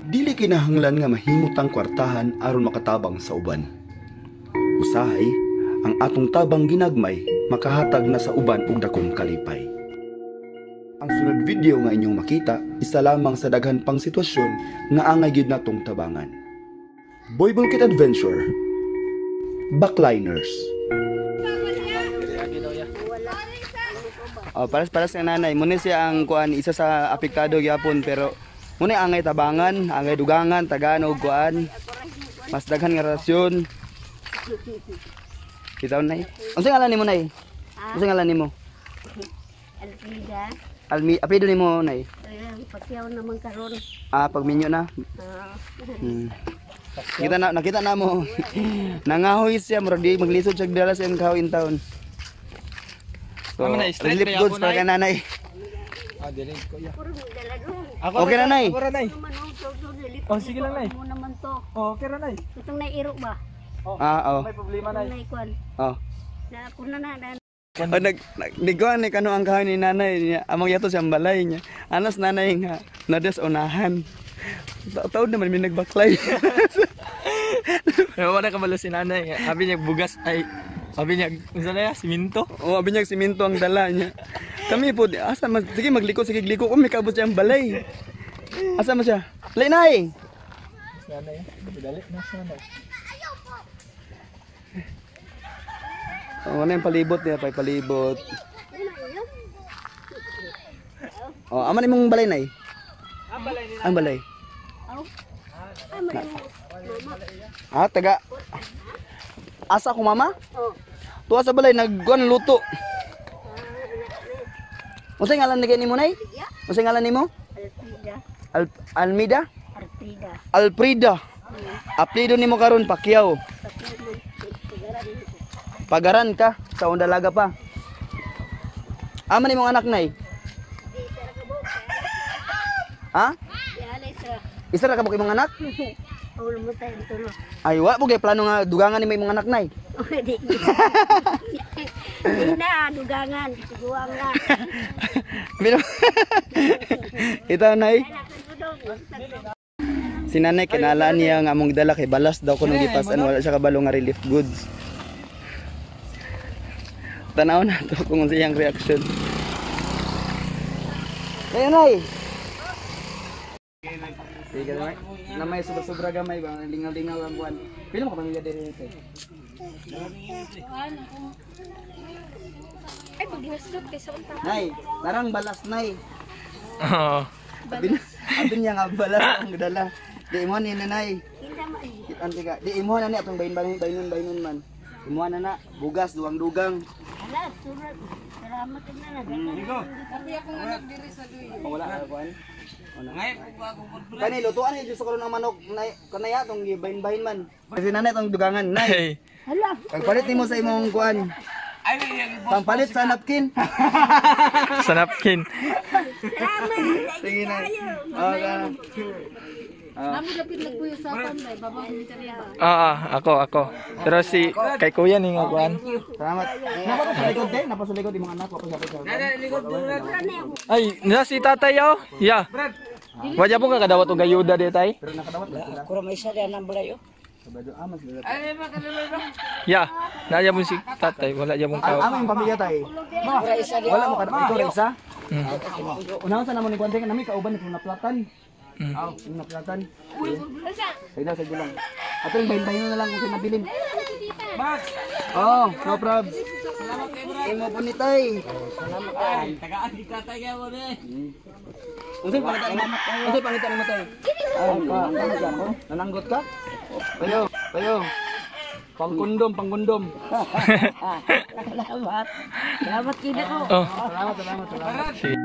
Dili kinahanglan nga mahimot ang kwartahan aron makatabang sa uban. Usahay, ang atong tabang ginagmay makahatag na sa uban og dakong kalipay. Ang sunod video nga inyong makita, isa lamang sa daghan pang sitwasyon nga angay gyud natong tabangan. Boy Bulkit Adventure, Backliners. Oh, paras paras nga nanay. Muna siya ang kuan, isa sa apektado gyapon, pero muna angay tabangan, angay dugangan, tagaan og kuan. Mas daghan nga rasyon. Bitaw, Nay. Unsa ngalan nimo, Nay? Unsa ngalan nimo? Alfrida. Almi, apelyido nimo, Nay? Ay, Pacquiao naman karon. Ah, pagminyo na. Ah. Kita na, nakita na mo. Nangahoy siya, murag di maglisod siya dala sa iyang kahoy in town. So, Tama na, straight relief na goods yapon, para kay nanay. Ah, dili ko ya. Puro mo dala doon. Ako Okay na, Nay. Ako ra, Nay. Ano man oh, so, so, dili. Oh, sige lang, Nay. Mo naman to. Oh, okay ra, Nay. Itong nairo ba? Ah, oh. May problema, Nay. Itong naikuan. Oh. Na ako na na na. Oh, nag niguan ni kano ang kahoy ni nanay niya. Among yato siyang balay niya. Anas nanay nga nadas unahan. Taod naman may nagbaklay. Pero wala ka malo si nanay. Sabi niya bugas ay sabi niya unsa na ya siminto. O, abi niya simento ang dala niya. Kami po, asa mas, sige magliko, sige liko, kung may kabot siyang balay. Asa mo siya? Lay, Nay! Si nanay. Dali na si nanay. Oh, ano yung palibot niya, pay palibot. Oh, ama ni mong balay, Nay? Ang balay ni Ang balay. Aw. Ay, mali mo. Mama. Ah, taga. Asa ko mama? Oh. Tuwa sa balay nagkuan luto. Unsa ngalan ni nimo, Nay? Unsa ngalan nimo? Alfrida. Almida? Alfrida. Alfrida. Apelyido nimo karon Pacquiao. Pacquiao man. Pagaran ko. Pagaran ka sa dalaga pa. Ama nimong anak, Nay? Di sa kabuk. Ha? Di alay sa Isa ra ka ba imong anak? ulo mo tayo tulo. Ay, wa po kay plano nga dugangan nimo imong anak, Nay. Di. Di na dugangan, dugang na. Ito, Nay. Ay, nakatudong. Si nanay kinala niya nga among dala kay balas daw kuno gipasan, wala siya kabalo nga relief goods. Tanaw na to kung unsa iyang reaction. Kayo, Nay. Sige na, na may sobra-sobra gamay ba lingaw-lingaw ang buwan. Pila mo ka pamilya diri nito? Ay, paghinasdot kay sa unta. Nay, tarang balas, Nay. Oo. Abi niya nga balas ang dala. Di mo ni nanay. Kinsa man. Kitan ka. Di imo na ni atong bayin bayin bayinon bayinon man. Imo na na bugas duwang dugang. Ala, surat. Salamat na na. Tapi akong anak diri sa Luyo. Oh, wala ka kuan. Kani lutuan ni Diyos karon ang manok nay kanaya tong gibayin-bayin man. Kasi nanay tong dugangan, Nay. Ay. Hala. Pagpalit nimo sa imong kuan. Pangpalit sa napkin. Sa napkin. Salamat. Sige na. Okay. Namo dapit nagpuyo sa aton bay babang military. Ah, ako ako. Pero si kay kuya ni nga kuan. Salamat. Napa sa likod de, napa sa likod imong anak, wala pa sa Ay, na si tatay oh. Ya. Wala po ka kadawat og ayuda di tay. Pero nakadawat ba sila? Kura may isa diyan ang balay oh. Sabado ah mas sila. Ya. Naa mo si tatay, wala gyapon Ang ka. aming pamilya tay. Kura isa diyan. Wala mo kada ikaw ra isa. Unahon sa namo ni kuan nami kauban ni naplatan. Aw, yung naplatan. Sige na, sige lang. Ato yung bahin-bahin na lang kung saan nabilin. Oh, no probs. Imo po ni tay. Salamat ay. Unsay pangita nimo? Unsay pangita nimo, tay? Ay, nananggot ka? Nananggot ka? Tayo, tayo. Pangkondom, pangkondom. Salamat. Salamat kina ko. Oh. Salamat, salamat, salamat. Si